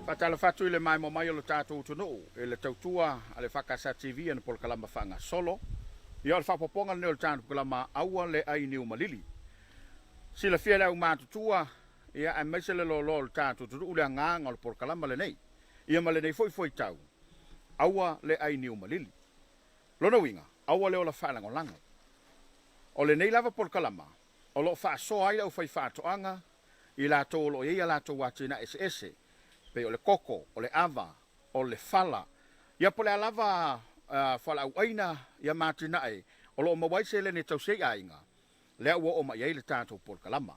Faatalofa atu i le maimoa mai o lo tatou atunuu i le tautua a le EFKS TV ana polokalama faagasolo. Ia o le faaopoopoga lenei o le tatou polokalama Aua le Ai Niu Malili. Silafia e le aumatutua ia aemaise le loaloa o le tatou atunuu le agaga o le polokalama lenei. Ia ma lenei foi fuaitau, Aua le Ai Niu Malili. Lona uiga, aua le ola faalagolago. O lenei lava polokalama o lo o faasoa ai le aufaifaatoaga i latou o lo o i ai a latou atinae eseese, pei o le koko, o le ava, o le fala, ia po o le a lava fualaau aina ia ma atinae o lo o maua ai seleni e tausi ai aiga, lea ua oo mai i ai le tatou polokalama.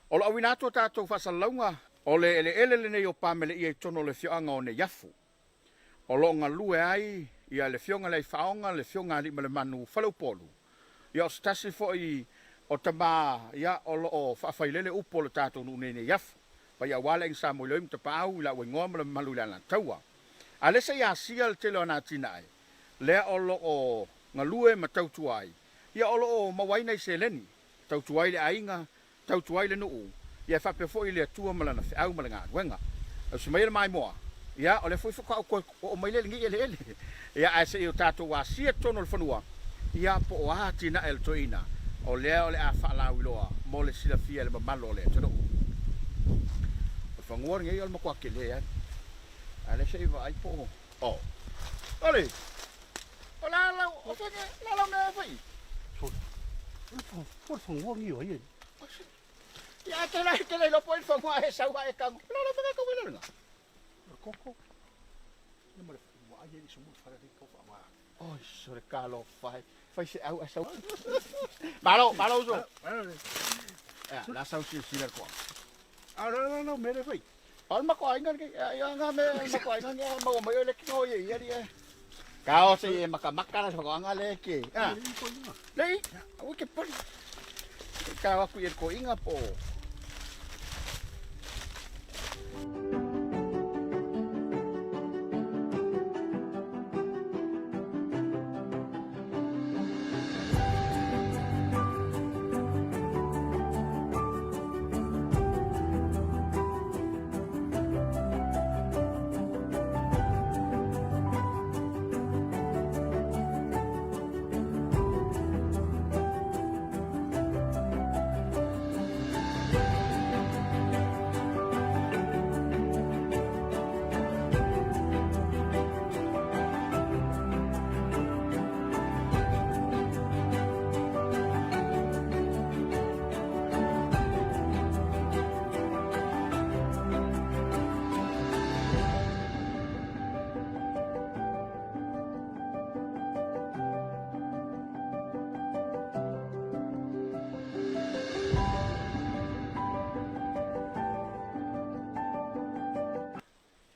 O lo o auina atu a tatou faasalalauga, o le eleele lenei o Pameleia i totonu o le afioaga o Neiafu. O lo o galue ai ia le Afioga i le Aifaoga, le Afioga Aliimalemanu Faleupolu. Ia o se tasi foi o tama ia o lo o faafailele upu o le tatou nuu nei Neiafu. Paia aua le Aiga Sa Moiloi ma Tapaau i laua igoa ma le mamalu i le Alataua. A lea se i asia le tele o ana atinae lea o lo o galue ma tautua ai, ia o lo o maua ai nai seleni, tautua ai le aiga, tautua ai le nuu, ia e faapea foi le Atua ma Lana feau ma le galuega. Ausi mai e le maimoa, ia o lea foi faatoa ou toe oo mai lea i lenei eleele. Ia ae se i o tatou asia totonu o le fanua, ia po o a atinae a le toeaina, o lea o le a faalauiloa mo le silafia e le mamalu o le atunuu. O le fanua lenei o le matua tele lava, ae lea se i vaai po o... Oh. Oli! O le a lau, o fea, o le a lau mea e fai? Sole. O le fanua ni o ia. Ia te lai te lai lopo i fanua e sau a e kango. O le a lau mea e kau lena? O le koko. Ia ma le ua ai e i sumu fara le kau wha. Oi, sore kalo fai. Fai se au a sau. Malo, malo uso. Ia, la sau si si le koa. A la la la mea le fai. O le makuaiga lenei, ia nga mea o le makuaiga ni a maua mai o le kino ia ia ia. Ka o se e makamaka la whakaanga le ke. Ah. Lei, aua ke poli. Ka o aku i le koinga po.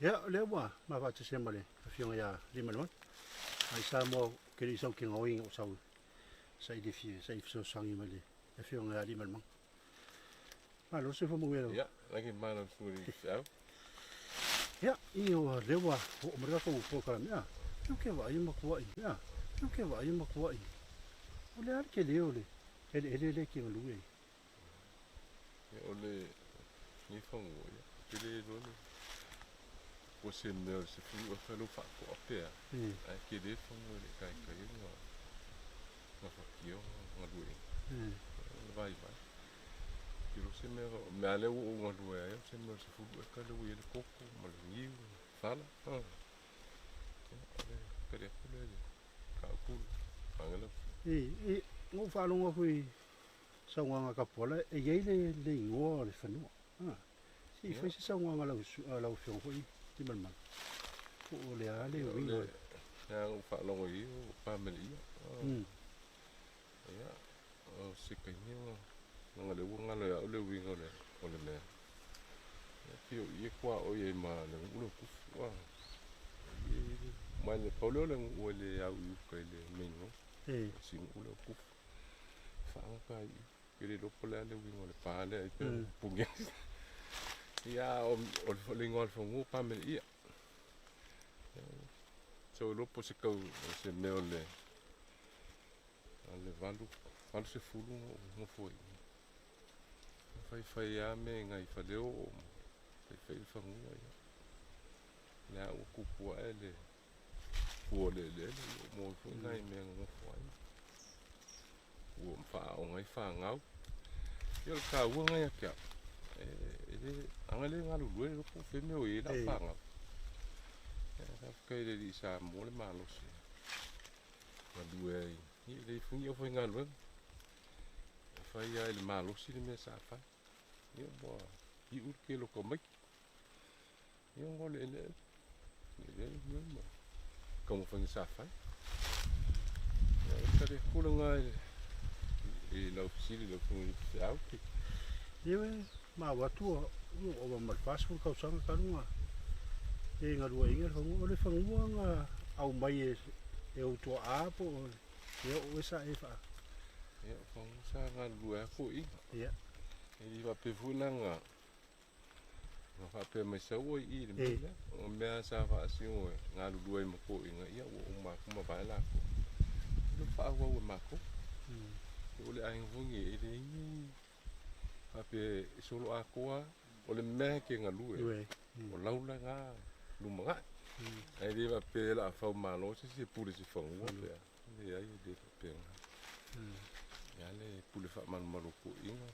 Ia, o lea ua mafaatasi ma le afioga ia Limalemanu. Mai Samoa ke le i sau ke gaoiga o sau saili fia saili fesoasoani mai le afioga ia Limalemanu. Malo se fo manuia. Ia, lagi malo fuli feau. Ia, i o lea ua oo mai le tatou polokalame, a, ou ke vaai ma kua'i, a, ou ke vaai ma kua'i. O le a le tele o le eleele lea e te galue ai? Ia, o le nei fanua, ia, tele loa le po se mea o le sefulu afe lou faatoa pea, ae tele le fanua e le i taitai ai ona gafatia ona galueaiina. O le vaivai. Tilo se mea, o mea lea ua ou galue ai, o se mea o le 10 eka lea ua i ai le koko ma le niu, fala. Ia, o le tali atu lea i le mataupu a lau Afioga. Na ou faalogo atu i saunoaga a Kapuala e i ai le igoa o le fanua. Se i fai se saunoaga a lau Afioga foi Limalemanu, po o le a le uiga. O le mea na ou faalogo i ai o Pameleia. Ia, o se taimi ona, leaga o lea ua galo ia au le uiga o le mea. Ia, pei o i e tuaoi ai ma le nuu lea o Tufu. A, ma le pau lea o le nuu e le au i uka i le main road. O si nuu lea o Tufu. Faagata ai i. Ke le iloa po o le a le uiga o le pa lea ai pea puni. Ia, o le igoa o le fanua o Pameleia. So iloa po o se kau, o se mea o le A le valu, 80 na ou nofo ai. Faifai lava mea i nai faleoo ma faifai le fanua ia. tupu ae le fua o le eleele, ua maua ai foi nai mea e nonofo ai, ua faaaoga ai fanau. Ia o le taua lena ia te au, e le, ana le galulue le iloa po o fea le mea o i ai lau fanau. Ae faafetai i le Alii sa maua le malosi e galue ai, ia e leai foi ni aufaigaluega, e fai lava i le malosi le mea sa fai. Ia ua iu le tele o tamaiti, ia ona o le eleele, eleele ia ma taumafaiga sa fai. Ia o le tali atu lena i lau fesili lau Afioga i le faifeau. Ioe, maua atu ua ova ma le 40 tausaga talu ona e galueaiina le fanua. O le fanua na aumai e ou tuaa po o e oo sa e faa. Ia, o fanua sa galulue ai toeaiina. Ia. E le faapea foi la na faapea mai sau ai i i le mea lea. O mea sa faasino e galulue ai ma toeaiina, ia ua uma atu mavae latou. O le faaauau e matou. O le aiga foi lenei, e leai ni faapea e solo atoa, o le mea e te galue ai, o lau lena lumanai. Ae le faapea o le a faumalo se isi e pule i se fanua pe a. Leai, e le faapena. Ia le pule faamalumalu a toeaiina,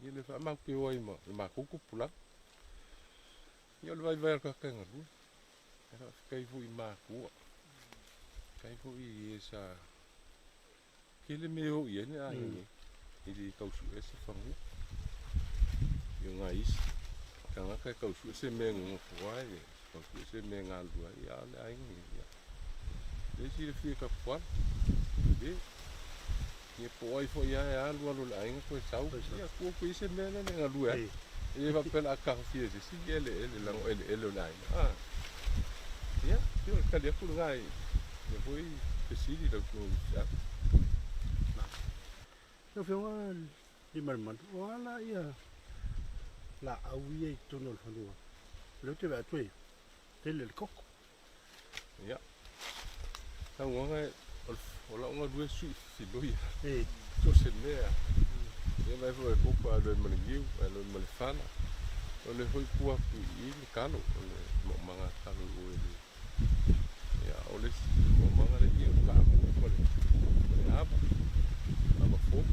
ia le faamautioa ai ma le matou tupulaga. Ia o le vaivai o le tagata e galue. Ae faafetai foi i matua, faafetai foi i e sa tele mea e o i ai le aiga nei, e le tau sue se fanua. Ia o nai isi tagata e tau sue se mea e nonofo ai, e tau sue se mea e galulue ai, a o le aiga nei, ia, lea e silafia e Tapuala, e ia po o ai foi lava e alu alu o le aiga toe sau, ia tuu atu i ai se mea lea e galue ai. E le faapea o le a taofia e se isi ni eleele leaga o eleele o le aiga. A, ia, pei o le tali atu lena i lea foi fesili lau Afioga i le Feau. Lau Afioga Limalemanu, o a la ia laau ia i totonu o le fanua? O lea ou te vaai atu e tele le koko. Ia, saunoaga o lau galue sui filoi. E. So se mea. Ia vai foi koko alu ai ma le niu, alu ai ma le fala. O le foi pu atu i le talo, o le maumaga talo i o e le. Ia, o le maumaga le ia o le taamu ma le ava, ava fou.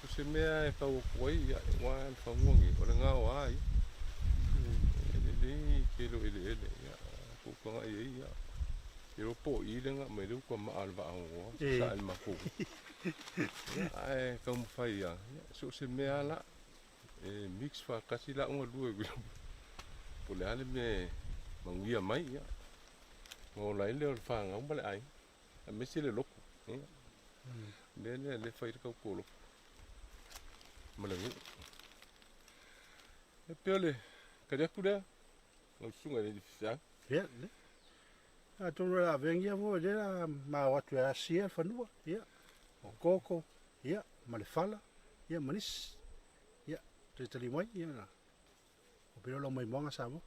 O se mea e tau atu ai, ia, ua le fanua nei, o le gaoa ia. E lelei tele o eleele, ia, tou tagai ai, ia. E iloa po o i le na aumai le uta maa o le vaagogoa, sae le matou. Ia, ae taumafai lava, ia, so o se mea lava la, e mix faatasi la galue po o le a le mea e manuia mai, ia. Ona ola ai lea o le fanau ma le aiga, aemaise le lotu. Ia. Mea lea lea e fai ai le tautua lotu ma le nuu. E pei o le tali atu lea, lau susuga i le faifeau. Ia, le. Atonu o le a avegia foi lea ma o atu e asia le fanua, ia, o koko, ia, ma le fala, ia, ma nisi. Ia, talitali mai, ia, na. O pele o lau maimoaga Samoa.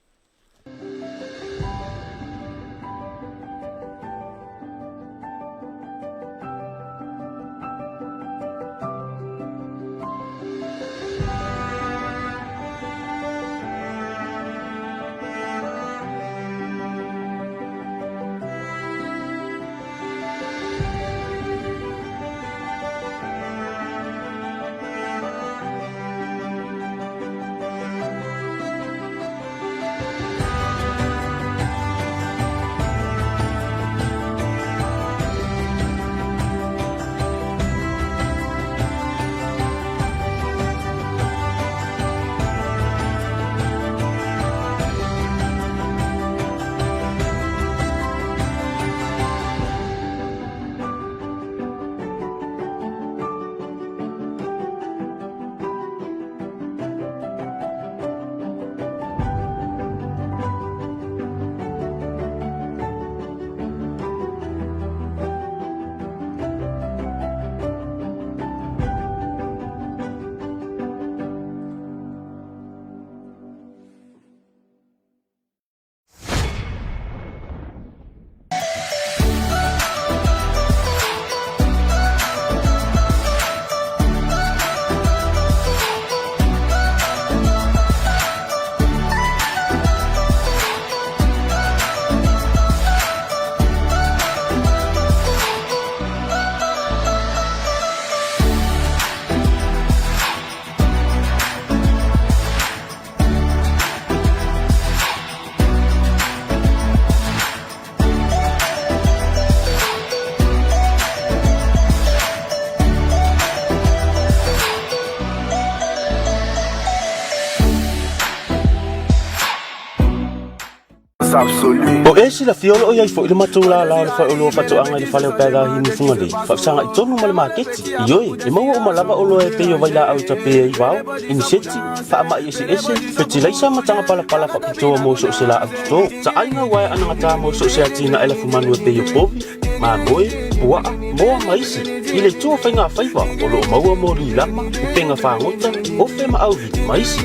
O e silafia o lo o i ai foi le matou lala o le faleoloa faatoaga i le fale o Pegahi i Fugalei, faafesagai tonu ma le maketi. Ioe, e maua uma lava oloa e pei o vailaau e tape ai vao, iniseti, faamai eseese, fetilaisa ma taga palapala faapitoa mo so o se laau toto. Taaiga uaea anagata mo so o se atinae lafumanu e pei o povi, mamoe, puaa, moa ma isi. I le itu o faigafaiva, o lo o maua mo lilama, upega fagota, ofe ma auvili ma isi.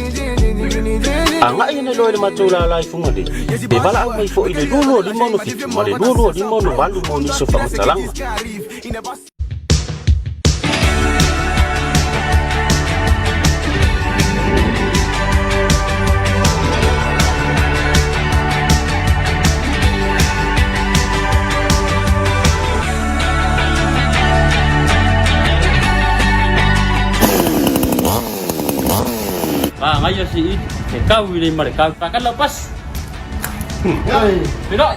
Agai ane loa i le matou lala i Fugalei, pe valaau mai foi i le 22 67 ma le 22 68 mo nisi o faamatalaga. Manaia si i ke kau i nei ma le kau. Pakala pas. Feiloai.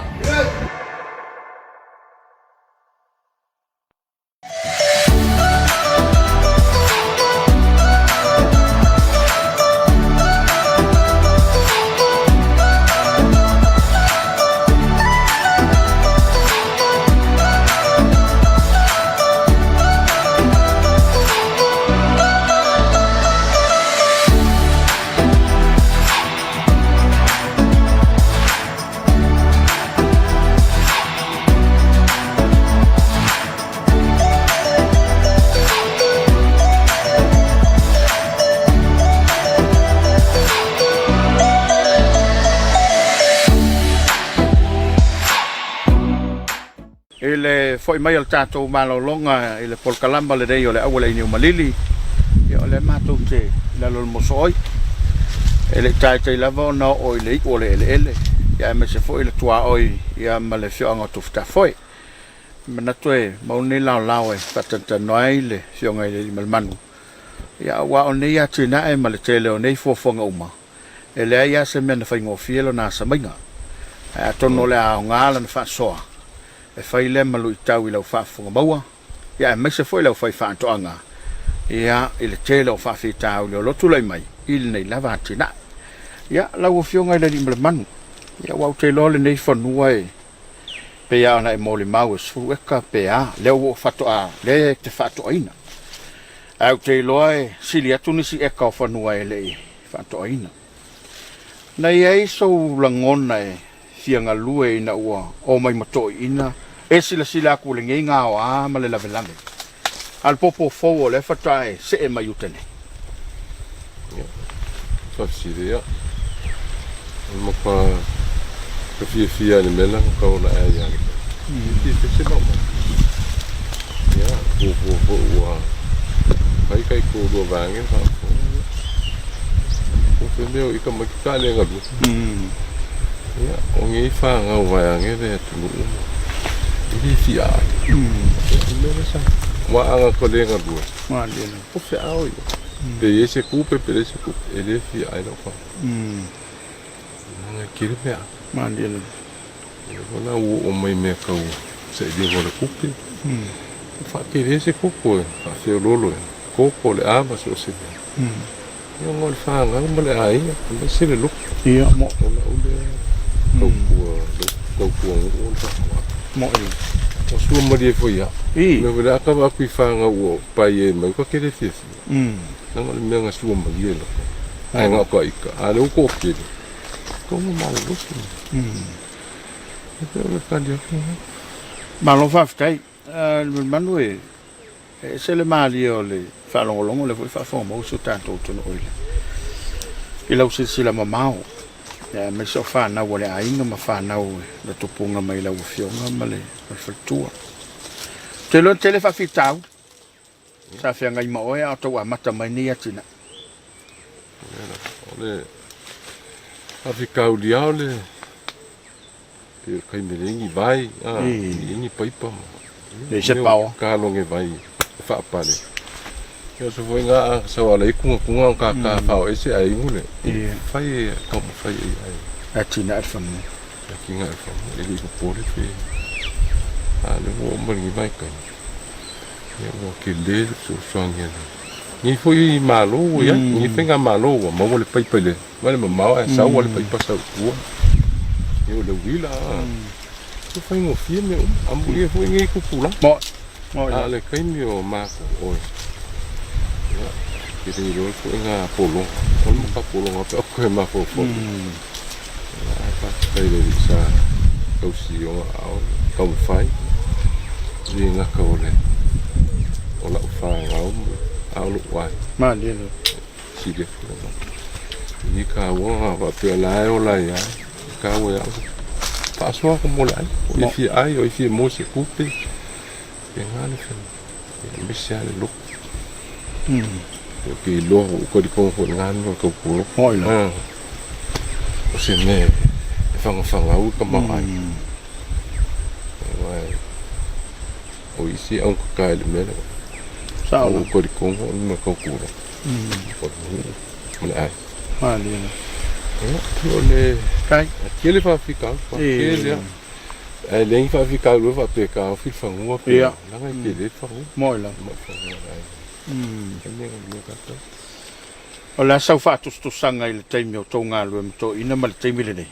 I le foi mai o le tatou malologa i le polokalama lenei o le Auala i Niumalili, ia o lea matou te i lalo o le mosooi. E le i taitai lava ona oo i le iu o le eleele, ia aemaise foi le tuaoi ia ma le afioaga o Tufutafoe. E manatu e maua lenei laolao e faatanoatano ai le afioga i le Aliimalemanu, ia aua o nei atinae ma le tele o nei fuafuaga uma, E leai lava se mea na faigofie lona asamaiga, ae atonu o le a aoga lana faasoa e fai lea ma luitau i lau faafofoga maua, ia aemaise foi lau fai faatoaga ia i le tele o faafitauli o lo o tulai mai i lenei lava atinae. Ia, lau Afioga i le Alii ma le Manu, ia ua ou te iloa lenei fanua e pei lava ona e molimau e 10 eka pe a, lea ua faatoa, lea e te faatoaina. Ae ou te iloa e sili atu nisi eka o fanua e le i faatoaina. Na i ai sou lagona e fia galue ina ua omai ma toeaiina e silasila atu i lenei gaoa ma le lavelave, a o le popo fou o lea faatoa e see mai uta nei. Ia, faafesili ia. O le matua ka fiafia i le mea lea na tau ona ea ia te au. Fiafia se maumau. Ia, fuafua foi ua fai kai toalua vaega le faafofoga ia. O fe mea o ika mai ki ka le galue. Ia, o nei fanau vaeane le atunuu ma e le fia ai. Ia, o le mea lea sa. Aua a na ka le galue, o feao ia. Pe i ai se tupe pe leai se tupe, e le fia ai lau fanau. Leaga e tele mea. O lea foi la ua oo mai mea tau sailiga o le tupe. E faatele se koko e faafeoloolo e koko o le a ma so o se mea. Ia ona o le fanau ma le aiga, aemaise le lotu. Ia, mo. O lau lea tautua, tautua nuu o le faatoaga. Mo e. O sua malie foi ia. I. Mea foi lea a kava atu i fanau ua pai e mai, ua tele fiafia. Leaga o le mea na sua malie i loko. Ae na o ka ika. A lea ua toatele, tonu malolosi. E pei o le tali atu lena. Malo faafetai. Manu e ese le malie o le faalogologo, lea foi faafofoga maua si o tatou atunuu i le i lau silasila mamao, aemaise o fanau a le aiga ma fanau na tupuga mai lau afioga ma le faletua. Ou te iloa e tele faafitauli sa feagai ma oe a o tau amata mai nei atinae. O le faafitauli lava o le pei o le taimi e leai ni vai, leai ni paipa ma leai se paoa. Kaloge vai e faapale. Ia o se foi nga a sau ala i tunga tunga o ka fao ese ai inu le fai e taumafai ai ai. Atinae le fanua. Atinae le fanua e le i popole pe a le ua oo mai lenei vaitaimi. Ia ua tele le fesoasoani a lenei foi Malo ua i ai, lenei faigamalo ua maua le paipa i le vai le mamao ae sau lava le paipa sau i tua. Ia o le uila a. Ua faigofie mea uma. Amuia foi nei tupulaga. Mo, mo A o le taimi o matou oe. Ia, e te le iloa le ituaiga pologa. O le matua pologa pe a toe mafaufau. Ia, ae faafetai i le Alii sa tausi i ona aao taumafai. E le gata o le o lau fanau a o lou aiga. Malie lava. Sili atu lava. E le taua na faapea o la e ola ai lava. E taua ia au. Faasoa atu mo le ai. O ai e fia ai, o ai e fia maua se tupe. Faapena le fai. Ia aemaise lava le loto. Ou te iloa ua ou talitonu foi i lena mea o le tautua loto. Oi la. O se mea e fagafaga au i tamaoaiga. Aua o isi e augata i le mea lea. Sao. Ua ou talitonu o le mea o le tautua loto. O le nuu ma le aiga. Malie. Ia, o le Kai. tele faafitauli, tele lava. Ae leai ni faafitauli e faapea e taofi le fanua pe Ia. leaga e tele le fanua. Moi lava. Ma fanua o le aiga. E mea galue tatou. O le a sau faatusatusaga i le taimi o tou galue ma toeaiina ma le taimi lenei?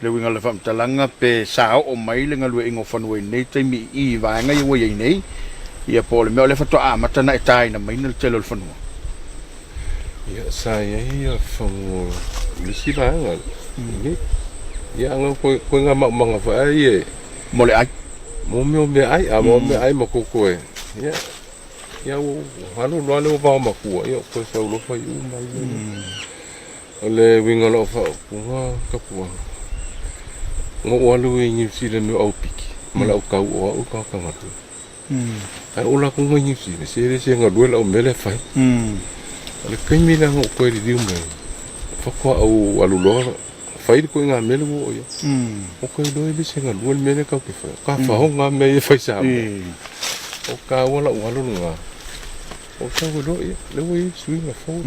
Le uiga o le faamatalaga, pe sa oo mai le galueaiga o fanua i lenei taimi i i vaega ia ua i ai nei, ia po o le mea o lea faatoa amata ona e taina mai le tele o le fanua? Ia, sa i ai ia fanua o le isi vaega nei. Ia, ana koe, koe ngā maumaga foi ai e... Mo le ai. Mo mea o meaai, a mo meaai ma koko e. Ia, ia ua alu loa le ua vao matua, ia o koe sau loa fai uma ai mea. O le uiga o lau faaupuga Tapuaga, na ou alu i Niu Sila i mea o aupiki ma le autau o au le tagata galue. Ae o latou mai Niu Sila, se e le se galue lau mea lea e fai. O le taimi lea na ou toe liliu mai ai, faatoa ou alu loa fai le ituaiga mea lea ua oo i ai. Ua toe iloa e le se galue le mea lea tatou te faia. O tafaoga lava mea ia e fai i Samoa. O taua lau alu lena, ou sau ai loa, ia, lea ua i ai le suiga fou.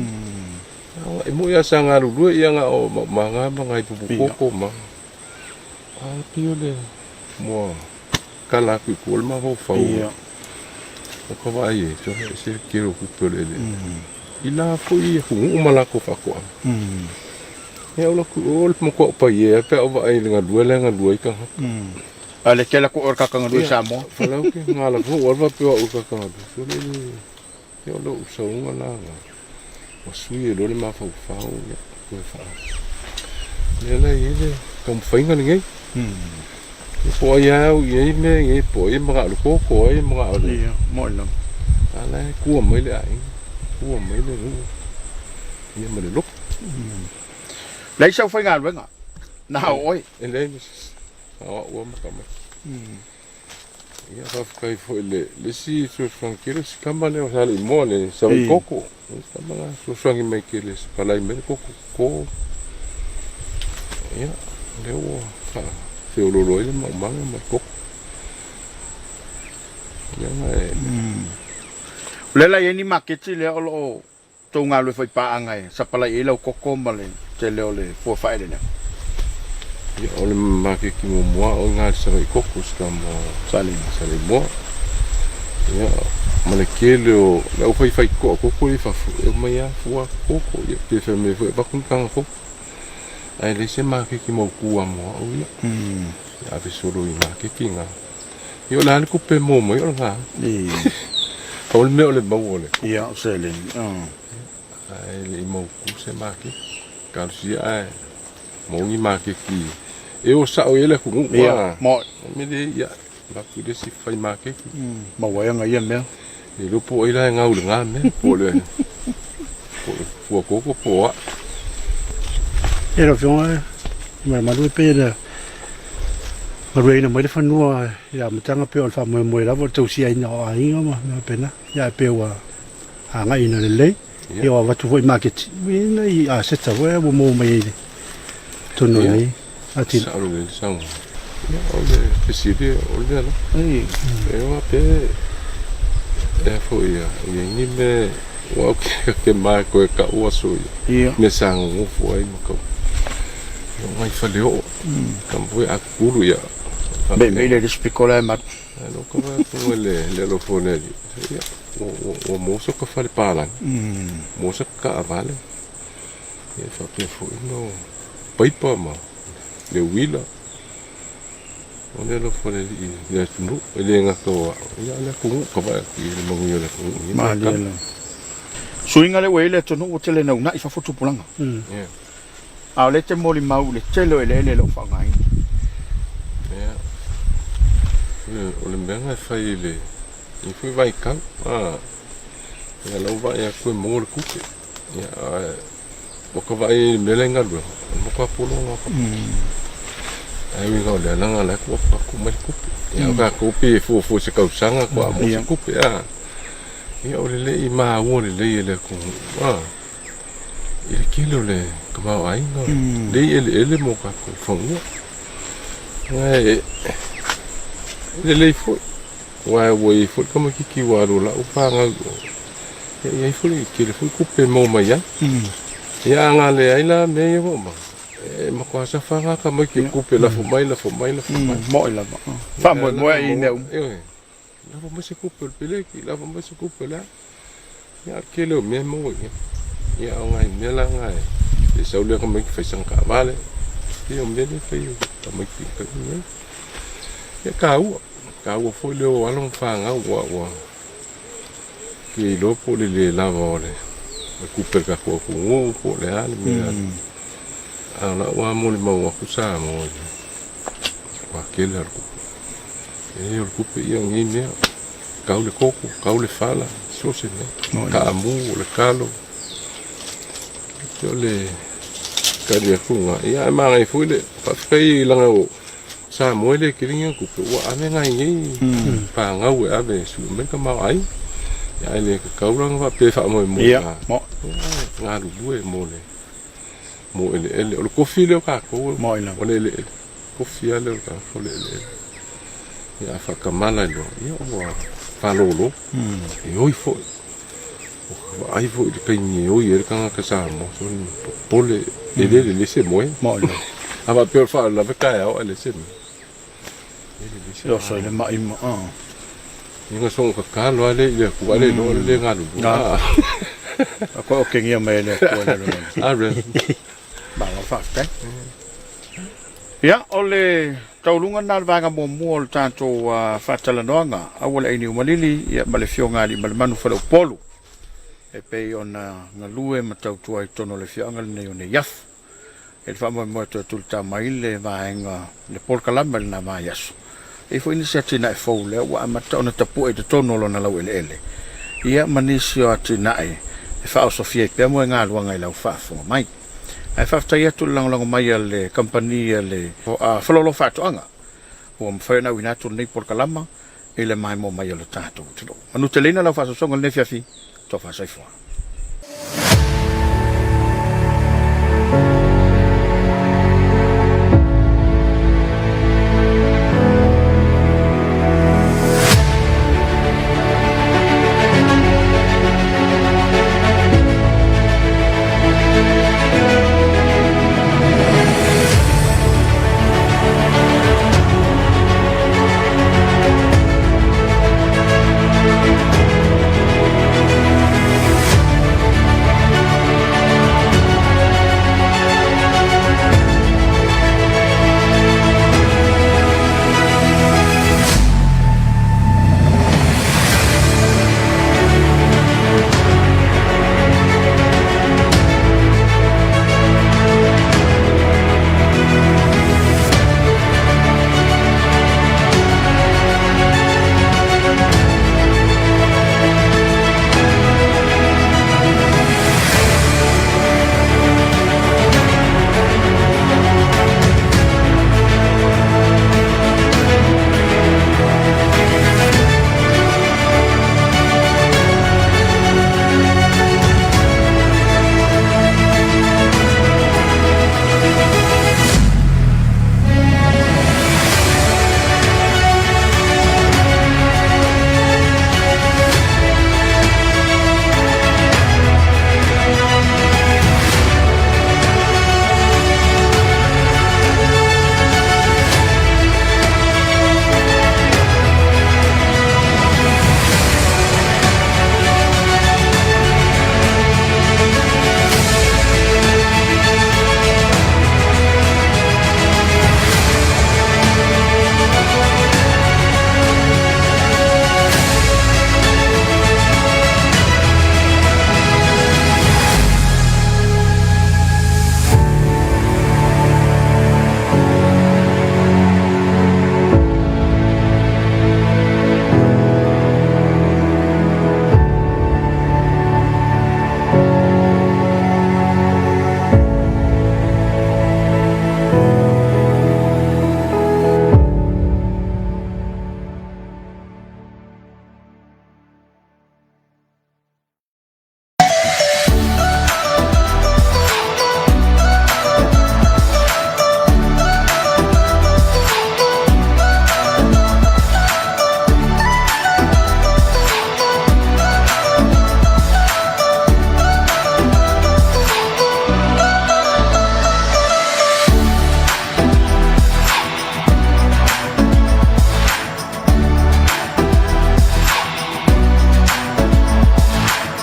E moni lava sa galulue ia na o maumaga ma nai pupu koko ma ae pei o le mua kala atu i tua o le mafaufau o ka vaai ai sole e ese le tele o tupe o le eleele. I la foi atunuu ma latou faatoaga. Ia o latou o le matua ou paia lava pe a ou vaai i le galue lea e galue ai tagata. A le tele atu oe o le tagata galue i Samoa. Falau ke ngala foi ua alu faapea o au o le tagata galue. Sole le Ia o lou sauga la ua sui ai loa le mafaufau ia toe faa mea la e i ai le taumafaiga lenei. Ia po o ai lava au i ai mea nei, po o ai e manao i le koko, o ai e manao i le... Ia, moi lava. A la e tua mai le aiga, tua mai le nuu, ia ma le loto. Leai sau faigaluega, na o oe. E leai ma se isi, na o au lava ma tamaiti. Ia faafetai foi i le isi fesoasoani tele, si tama lea o Saleimoa le Savaii Koko. O si tama la fesoasoani mai tele e sapalai mai le koko toto. Ia, lea ua faafeoloolo ai le maumaga ma le koko. Ia na e... O lea la e i ai ni maketi lea o lo o tou galue faipaaga e sapalai ai lau koko ma le tele o le fua faaeleeleaga? Ia, o le maketi muamua o i ina i le Savaii Koko si tama Saleimoa. Ia, ma le tele o le aufaifaitoa koko ia i fafo, e omai lava fua koko, ia pe fai mai foi e avatu ni taga koko. Ae leai se maketi mautu lava mo au ia. Ia ave solo i maketi na. Ia o le a le tupe e maua mai o lena. Pau le mea o le maua o le tupe. Ia, o seleni. Ae le i mautu se maketi. Talosia ae maua ni maketi e o sao i ai le atunuu. Ia, moe. O le mea lea ia avatu i le isi fai maketi. Maua ai aga ia mea. Le iloa po o ai la e gau i lena mea, po o le fua koko po o a. Ia lau Afioga i Malumalu e pei ona galueaiina mai le fanua i le amataga pei o le faamoemoe lava o le tausiaina o aiga ma mea faapena. Ia ae pei ua agaiina lelei, ia ua avatu foi i maketi i nai aseta foi ua maua mai ai i totonu o lenei atinae. Sao lelei le saunoaga. Ia o le fesili o le mea la. E oa pe e a foi ia i ai ni mea ua au ke mae koe ka'u aso ia mea sa gogofo ai ma kau. Ia o ngai fale oo. Kama foi a kukulu ia. Mei mei le isi piko la e malu. Alo ka vai atu le le alofa o le Alii. Ia ua maua so ka fale palagi. Maua sa kaavale. Ia faapea foi no paipa ma le uila. O le alofa o le Alii i le atunuu, e le gata o a'u, ia a o le atunuu ka vaai atu i ai le manuia o le atunuu i nei Malie tala. lava. Suiga lea ua i ai le atunuu ua tele ina uunai fafo tupulaga. Ia. A o lea e te molimau i le tele o eleele e le o faaaogaina. Ia. O le mea na e fai i le i foi vaitau, a, ia lau vaai atu e maua le tupe. Ia, ae ua ka vaai i le mea la e galuega, o le matua polo la ka. Ae ui o lea langa la ku atu mai le tupe. Ia o tatou pe e fuafua i se tausaga faatoa maua se tupe, a. Ia o le le i maua lelei e le atunuu, a. I le tele o le tamaoaiga, lelei eleele mo tatou fanua. Ae lelei foi, aua ua i ai foi le tamaitiiti ua alu o lau fanau i o, ia e i ai foi, e tele foi tupe e maua mai ai. Ia a na leai la mea ia ua uma, e matua safa lava tamaiti i tupe e lafo mai, lafo mai, lafo mai. Moi lava. Faamoemoe i mea uma. Ioe. Lafo mai se tupe o le peleki, lafo mai se tupe o le a. Ia, o le tele o mea e maua i ai. Ia, o nai mea la na e sau lea tamaiti fai sana taavale. Ia, o mea lea e fai e tamaiti i le taimi lenei. Ia, e taua. Taua foi le o alo ma fanau aua ua fia iloa po o le le lava o le tupe a le tatou atunuu po o le a le mea. A o lau lava molimau atu Samoa i le matua tele lava o le tupe. E o le tupe ia o nei mea, kau le koko, kau le fala, so o se mea, taamu, o le kalo, o le tali atu lena. Ia ae manaia foi le faafetai leaga o Samoa e le tele ni ana tupe, ua ave nai nei fanau e ave e sue mai le tamaoaiga. Ia ae le tatau la ona faapea e faamoemoe i ina, galulue mo le mo eleele. O le tofi lea o tatou o le eleele. Tofi lava lea o le tagata o le eleele. Ia a faatamala ai loa, ia ua faalolo. E oi foi. Ua vaai foi i le taimi e oi ai le tagata Samoa, sole popole, e le lelei se moe. A faapea o le faalavelave taeao ae leai se mea. E lelei se E oso i le mai ma. Ia na soona tatalo lava lea i le Atua, ae le iloa o le le galulue. A koe okengia mai e le Atua i le lalolagi. Amen. Malo faafetai. Ia, o le tauluga lena o le vaega muamua o le tatou faatalanoaga, aua le ainiu malili, ia, ma le Afioga ia Aliimalemanu Faleupolu, e pei ona galue ma tautua ai i totonu o le afioaga lenei o Neiafu. E le faamoemoe toe tulita mai le vaega, le polokalame i lena vaiaso. E i ai foi nisi atinae fou lea ua amata ona tapue i totonu o lona laueleele, ia ma nisi o atinae e faaosofia ai pea moegaluaga i lau faafofoga mai. Ae faafetai atu i le lagolago mai a le kamupani a le Faleolo Faatoaga ua mafai ona auina atu lenei polokalama i le maimoa mai o le tatou atunuu. Manuteleina lau faasoasoaga i lenei afiafi, tofa soifua.